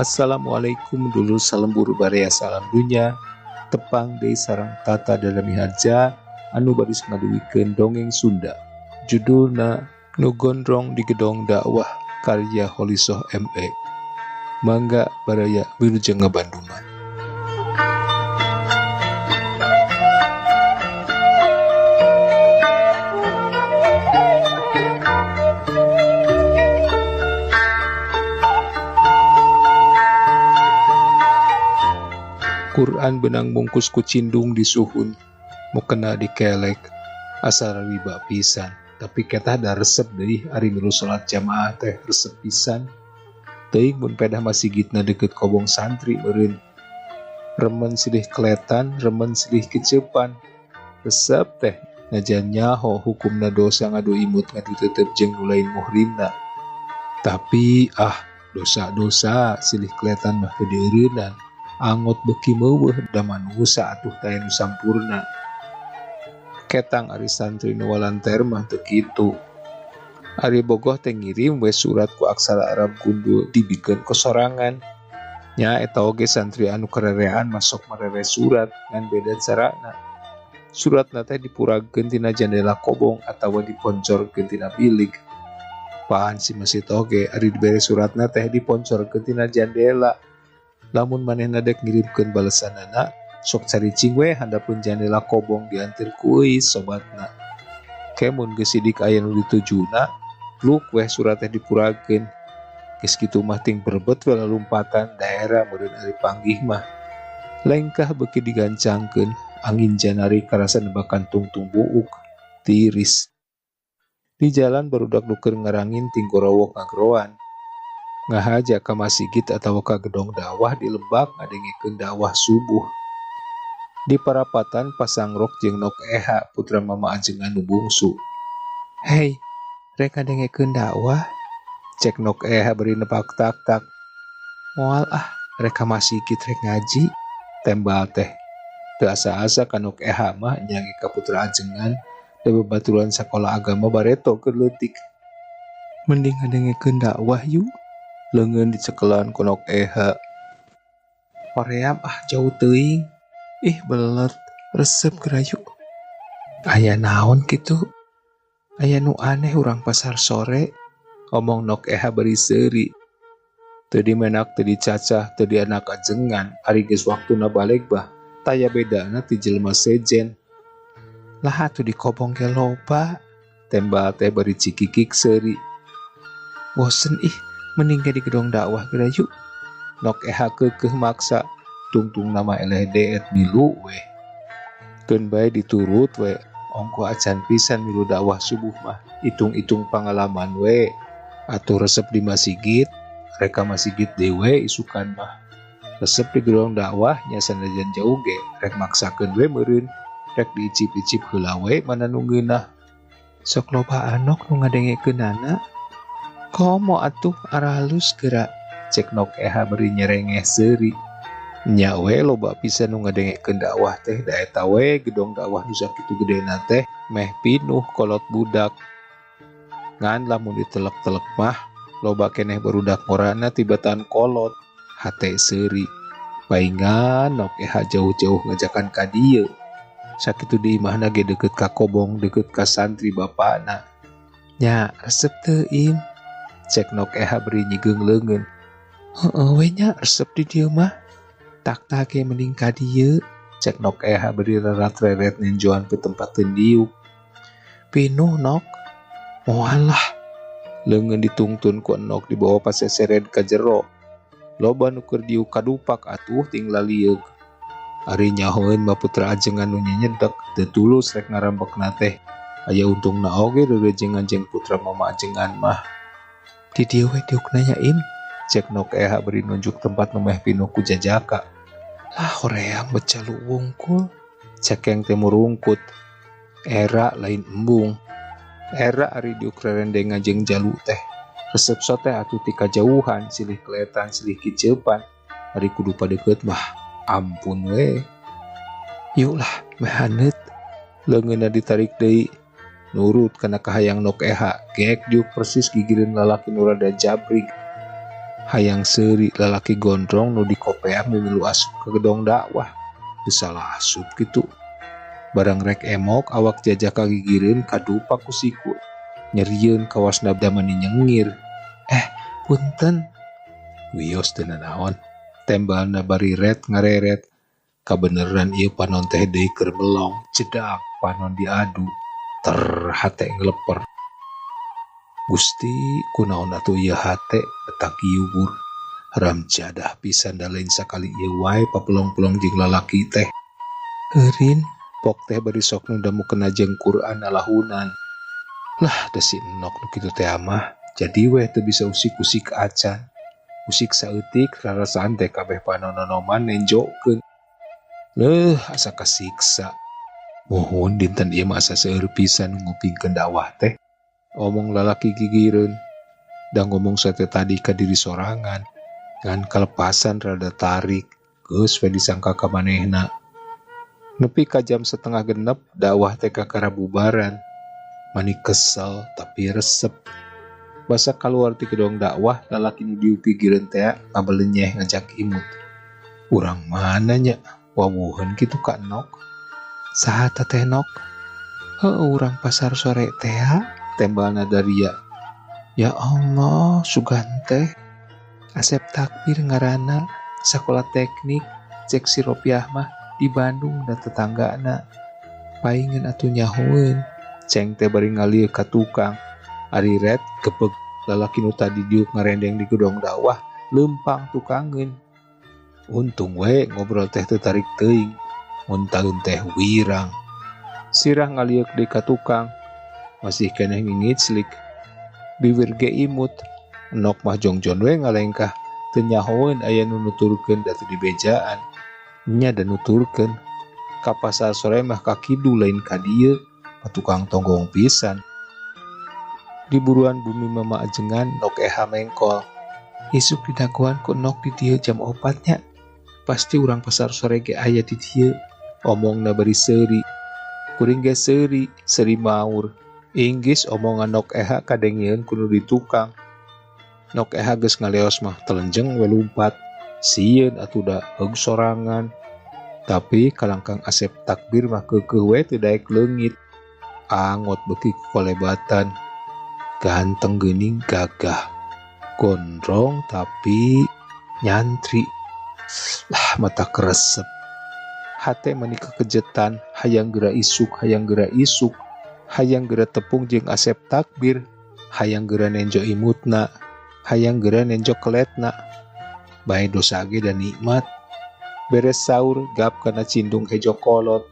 Assalamualaikum dulur salembur baraya salam dunya tepang deui sareng Tata Daramiharja anu baris ngaduwikeun dongeng Sunda judulna Nu Gondrong di Gedong Dakwah karya Holisoh ME. Mangga baraya wilujeng ngabandungan. Quran benang bungkus ku cindung disuhun mukena dikelek asal riba pisan tapi ketah da resep deui ari milu salat jamaah teh resep pisan teuing mun pedah masigitna deukeut kobong santri meureun remen silih keletan remen silih keceupan resep teh najan nyaho hukumna dosa ngadu imut ngadu tetep jeung nu lain muhrimna tapi ah dosa-dosa silih keletan mah teu dieureunnan angot beuki meuweuh da manusa atuh taya nu sampurna. Ketang ari santri nu walanter mah teu kitu. Ari bogoh teh ngirim we surat ku aksara Arab gundul dibikeun ku sorangan. Nya eta oge santri anu karerean masuk marere surat ngan beda carana. Suratna teh dipuragkeun tina jandela kobong atawa diponcorkeun tina bilik. Pan si masih oge ari dibere suratna teh diponcorkeun tina jandela. Lamun manehna dek ngirimkeun balesanana sok caricing we handapeun jandela kobong diantir ku euis sobatna. Kemun geus sidik aya nu ditujuna, luk weh surat teh dipuragkeun. Geus kitu mah ting berebet we lalumpatan daerah meureun ari panggih mah. Lengkah beuki digancangkeun, angin janari karasa nebakan tungtung buuk, tiris. Di jalan barudak nu keur ngarangin ting gorowok ngageroan. Ngahaja ka masigit atawa ka gedong dakwah di lebak ngadengekeun dakwah subuh. Di parapatan pasang rok jeung Nok Eha putra mama ajengan nu bungsu. Hei, rek ngadengekeun dakwah? Cek Nok Eha bari nepak tak-tak. Moal ah, rek ka masigit rek ngaji. Tembal teh. Teu asa-asa ka Nok Eha mah nyange ka putra ajengan da babaturan sakola agama bareto keur leutik. Mending ngadengekeun dakwah yuk. Leungeun dicekelan ku Nok Eha. Hoream ah jauh teuing. Ih belet, resep geura yuk. Aya naon kitu? Aya nu aneh urang pasar sore. Omong Nok Eha bari seuri. Teu dimenak teu dicacah teu dianak ajengan ari geus waktuna baleg bah taya bedana ti jelema sejen. Lah atuh di kobong ge loba. Tembal teh bari cikikik seuri. Bosen ih. Mending ke di gedong dakwah geura yuk. Nok Eha keukeuh maksa tungtung nama eleh deet milu weh. Keun bae diturut we ongko acan pisan milu dakwah subuh mah itung-itung pangalaman we. Atuh resep di masigit, reka masigit dewe isukan mah. Resep di gedong dakwah nya sanajan jauh ge rek maksakeun we meureun, rek diicip-icip heula we mana nu ngeunah. Sok loba anok nu ngadengekeunana. Komo atuh aralus geura cek Nok Eha bari nyerengeh seuri. Nya we loba pisan nu ngadengekeun dakwah teh da eta we gedong dakwah nu sakitu gedena teh meh pinuh kolot budak. Ngan lamun ditelek-telek mah loba keneh barudak ngorana tibatan kolot hate seuri. Paingan Nok Eha jauh-jauh ngajakan ka dieu. Sakitu di imahna ge deukeut ka kobong deukeut ka santri bapana. Nya resep teu im? Cek Nok Eha beri nyigeung leungeun. Heueuh we nya resep di dieu mah. Tak ge mending ka dieu. Cek Nok Eha beri rerat-reret ninjoan ke tempat teu diuk. Pinuh Nok. Moal lah. Leungeun ditungtun ku Nok dibawa paseseren ka jero. Loba nu keur diuk kadupak atuh ting lalieuk. Ari nyahoeun mah putra ajengan nu nyedek teu tulus rek ngarambekna teh. Aya untungna oge rerejengan jeung putra mama ajengan mah. Di dieu we diukna nya im. Cek Nok Eha beri nunjuk tempat nu meh pinuh ku jajaka. Lah hoream becalu wungkul. Cekeng teh murungkut. Era lain embung. Era ari diuk rerendengan jeung jalu teh. Resep sote atuh ti kajauhan silih keletan silih kiceupan. Ari kudu padeukeut mah ampun we. Yuk lah meh haneut. Leungeunna ditarik deui. Nurut kana kahayang Nok Eha, gek diuk persis gigireun lalaki nu rada jabrig. Hayang seuri lalaki gondrong nu dikopea mimilu asup ka gedong dakwah. Teu salah asup kitu. Barang rek emok awak jajah kagigireun kadupak ku siku. Nyerieun kawasna damani nyengir. Punten. Wios teu nanaon. Tembalna bari ret ngareret. Kabeneran ieu panon teh deui keur melong. Cedak panon diadu. Ter hate ngeleper. Gusti kunaon atuh ieu hate betak giugur. Haram jadah pisan da lain sakali ieu wae papelong-pelong jeung lalaki teh. Eureun pok teh bari sok nu mukena jeung Quran alahunan. Lah da si Enok nu kitu teh mah jadi weh teu bisa usik-usik acan. Usik saeutik rarasaan teh kabeh panononoman nenjokeun. Leuh asa kasiksa. Muhun dinten ieu mah asa seueur pisan ngupingkeun dakwah teh. Omong lalaki gigireun. Da ngomong sate tadi ka diri sorangan. Ngan kalepasan rada tarik. Geus we disangka ka manehna. Nepi ka jam 5:30 dakwah teh kakara bubaran. Mani kesel tapi resep. Basa kaluar ti gedong dakwah lalaki nu diupigireun teh ngabelenyeh ngajak imut. Urang mana nya wawuheun kitu ka Nok? Saha teh Nok? Heuh urang pasar sore teh tembalna daria. Ya Allah, sugan teh. Asep Takbir ngaranna sakola teknik cek si Ropiah mah di Bandung da tetanggana. Paingeun atuh nyahoeun. Ceng teh bari ngalieu ka tukang. Ari ret kepeg lalaki nu tadi diuk ngarendeng di gedong dakwah leumpang tukangeun. Untung we ngobrol teh teu tarik teuing. Mun taeun teh wirang. Sirah ngalieuk deui ka tukang. Masih keneh ngingiclik. Biwir ge imut. Enok mah jongjon we ngalengkah. Teu nyahoeun aya nu nuturkeun da teu dibejaan. Nya da nuturkeun. Ka pasar sore mah ka kidul lain ka dieu. Patukang tonggong pisan. Di buruan bumi mama ajengan Nok Eha mengkol. Isuk didagoan ku Nok di dieu jam 4 nya. Pasti urang pasar sore ge aya di dieu. Omongna bari seuri. Kuring ge seuri, seuri maur. Inggis omongan Nok Eha kadengieun ku nu di tukang. Nok Eha geus ngaleos mah telenjeng we lumpat. Sieun atuh da heug sorangan. Tapi kalangkang Asep Takbir mah keukeuh we teu daek leungit. Angot beuki kolebatan. Ganteng geuning gagah. Gondrong tapi nyantri. Lah mata keresep. Hate mani kekejetan, hayang geura isuk, hayang geura isuk. Hayang geura tepung jeung Asep Takbir, hayang geura nenjo imutna, hayang geura nenjo keletna. Bae dosa ge da nikmat. Beres sahur gap kana cindung hejo kolot.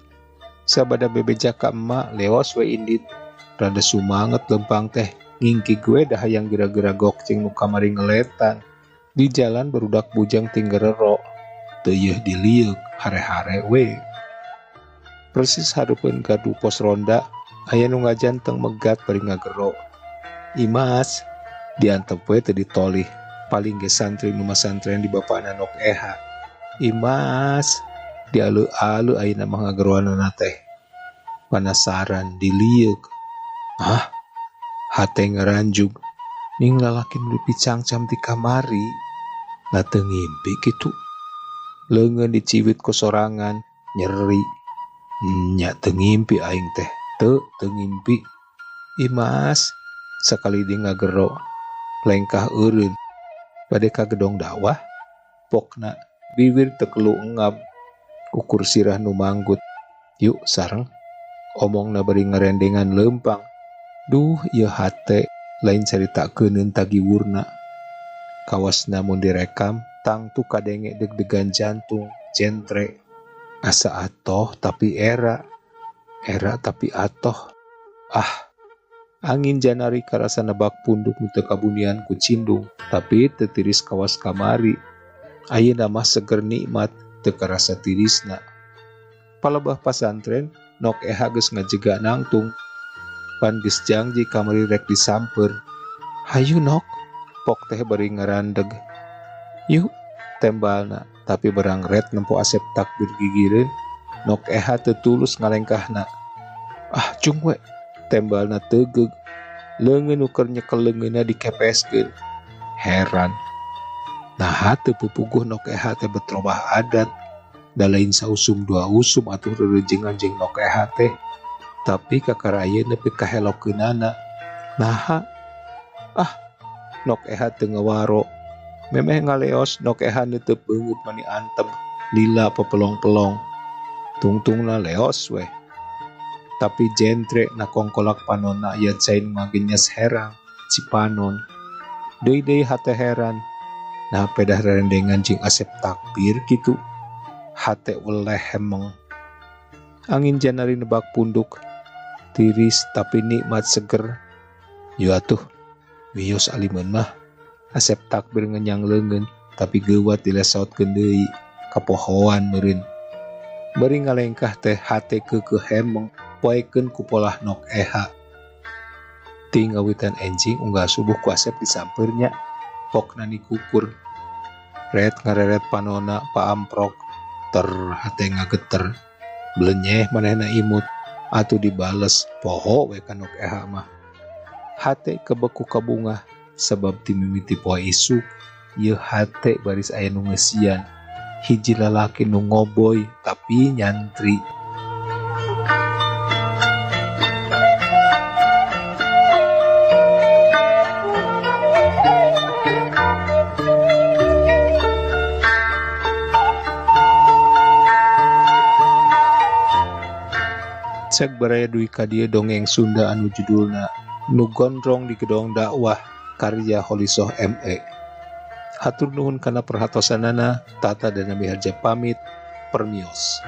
Sabada bebeja ka emak leos we indit. Rada sumanget lempang teh ngingki gue dah hayang geura-geura gokcing nu kamari ngeletan. Di jalan barudak bujang tinggerero. Teu yeuh dilieuk hare-hare we. Persis hareupeun gardu pos ronda aya nu ngajanteng megat bari ngagero. Imas diantep we teu ditolih. Paling ge santri nu masantren di bapana Nok Eha. Imas dialeu-aleu ayeuna mah ngageroanana teh. Panasaran dilieuk. Hah? Hate ngaranjug. Ning lalaki nu dipicangcam ti kamari. Lah teu ngimpi kitu. Leungeun diciwit ku sorangan, nyeri. Nya teu ngimpi aing teh. Teu ngimpi. Imas sakali deui ngagero. Lengkah eureun. Bade ka gedong dakwah. Pokna biwir teu kelu engab. Ukur sirah nu manggut. Yuk sareng. Omongna bari ngarendengan leumpang. Duh ieu hate lain carita keuneun tagiwurna. Kawasna mun direkam tangtu kadenge deg-degan jantung jentre. Asa atoh tapi era. Era tapi atoh. Ah, angin janari karasa nebak punduk nu teu kabunian ku cindung, tapi teu tiris kawas kamari. Ayeuna mah seger nikmat teu karasa tirisna. Palebah pasantren Nok Eha geus ngajega nangtung. Pan geus jangji kamari rek disamper. Hayu Nok, pok teh bari ngarandeg. Yuk, tembalna, tapi barang ret nempo Asep Takbir gigireun, Nok Eha teu tulus ngalengkahna. Ah, cung we, tembalna tegeug. Leungeun nu keur nyekel leungeunna dikepeskeun. Heran. Naha teu pupuguh Nok Eha teh bet robah adat. Da lain sausum dua usum atuh rerejengan jeung Nok Eha teh. Tapi kakara ayeuna nepi ka helokeunana. Naha? Ah, Nok Eha teu ngawaro. Memeh ngaleos Nok Eha neuteup beungeut mani antem, lila pepelong-pelong. Tungtungna leos weh. Tapi jentre na kongkolak panonna aya cai nu ngagenyes herang, cipanon. Deui-deui hate heran. Nah pedah rerendengan jeung Asep Takbir kitu. Hate weleh hemeng. Angin janari nebak punduk. Tiris tapi nikmat seger. Yo atuh, wios alimeun mah. Asep Takbir ngenyang leungeun tapi geuwat dilesaotkeun deui kapohoan meureun. Bari ngalengkah teh hate keukeuh hemeng poekeun ku polah Nok Eha. Ti ngawitan enjing unggal subuh ku Asep disampeurnya nya pokna nikukur. Ret ngareret panona paamprok ter hate ngageter. Blenyeh manehna imut atuh dibales poho we ka Nok Eha mah. Hate kebeku kabungah sebab ti mimiti poe isuk ieu hate baris aya nu ngeusian. Hiji lalaki nu ngoboy tapi nyantri. Cek baraya dugi ka dieu dongeng Sunda anu judulna Nu Gondrong di Gedong Dakwah karya Holisoh ME. Hatur nuhun kana perhatosanana, Tata dan Nami Harja pamit, permios.